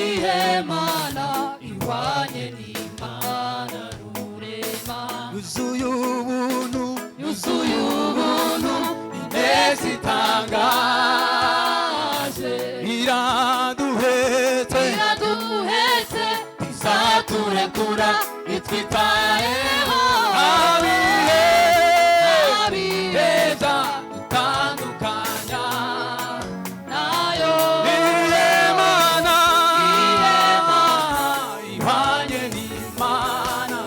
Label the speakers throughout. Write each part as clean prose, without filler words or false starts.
Speaker 1: Ihemana ihwanye n'Imana Rurema,
Speaker 2: yuzuye ubuntu,
Speaker 1: yuzuye ubuntu,
Speaker 2: ineza itangaje, iraduhetse,
Speaker 1: iraduhetse, izaturekura itwitayeho.
Speaker 2: Abihe
Speaker 1: abiheza
Speaker 2: dutandukanya
Speaker 1: nayo.
Speaker 2: Ihemana ihwanye n'Imana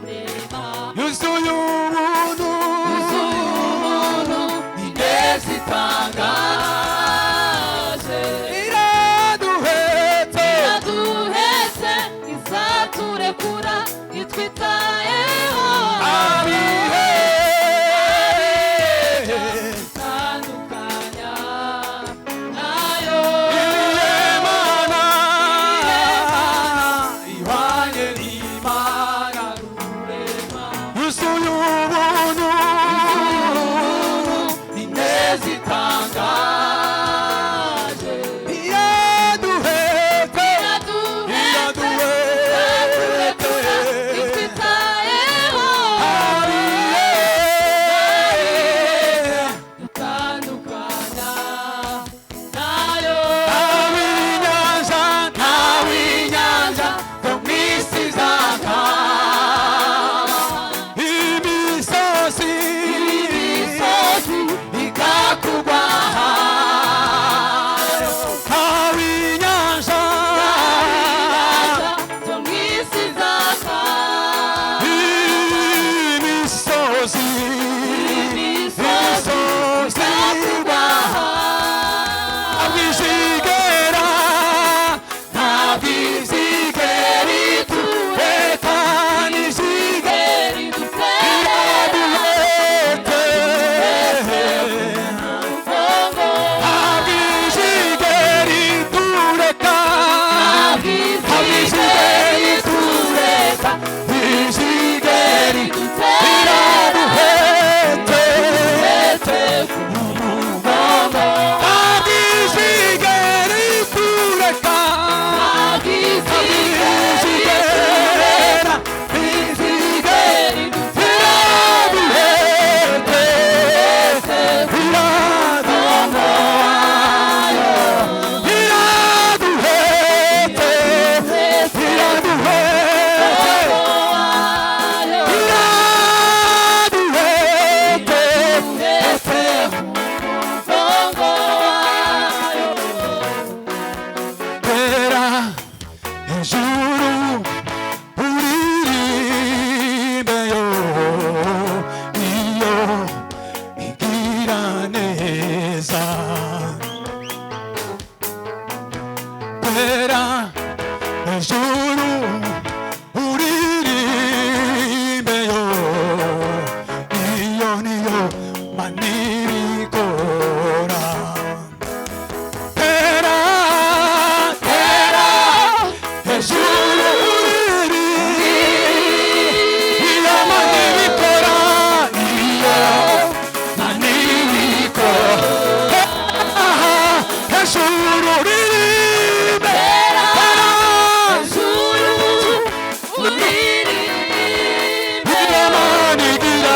Speaker 1: Rurema,
Speaker 2: yuzuye ubuntu,
Speaker 1: yuzuye ubuntu,
Speaker 2: ineza itangaje,
Speaker 1: itangaje,
Speaker 2: iraduhetse,
Speaker 1: iraduhetse, izaturekura itwitayeho.
Speaker 2: Abihe
Speaker 1: Tandukanya nayo.
Speaker 2: Ihemana ihwanye n'Imana
Speaker 1: Rurema,
Speaker 2: yuzuye ubuntu, ineza itangaje, iraduhetse,
Speaker 1: iraduhetse,
Speaker 2: iraduhetse,
Speaker 1: itwitayeho.
Speaker 2: Abihe
Speaker 1: Tandukanya nayo.
Speaker 2: Ntawinyanja, ntawinyanja zo mu isi zakama, imisozi,
Speaker 1: Imisozi
Speaker 2: ikakugwa, ntawinyanja,
Speaker 1: zo mu isi zaka,
Speaker 2: imisozi,
Speaker 1: imisozi
Speaker 2: imisozi
Speaker 1: ikakugwa,
Speaker 2: ntabwo izigera, ntabwo izigera itureka, ntizigera iraduhetse, ntabwo izigera itureka, ntabwo izigera itureka, izigera iraduhetse, ntabwo izigera itureka, ntabwo izigera, izigera iraduhetse, iraduhetse, iraduhetse, iraduhetse. Tera ijuru uririmbeyo, iyo igira neza. Tera ijuru uririmbeyo, iyo niyo manibikora. Tera, tera, hejuru uririmbe, iyo manibikora, iyo manibikora. Hejuru uririmbe, tera, iyo manigira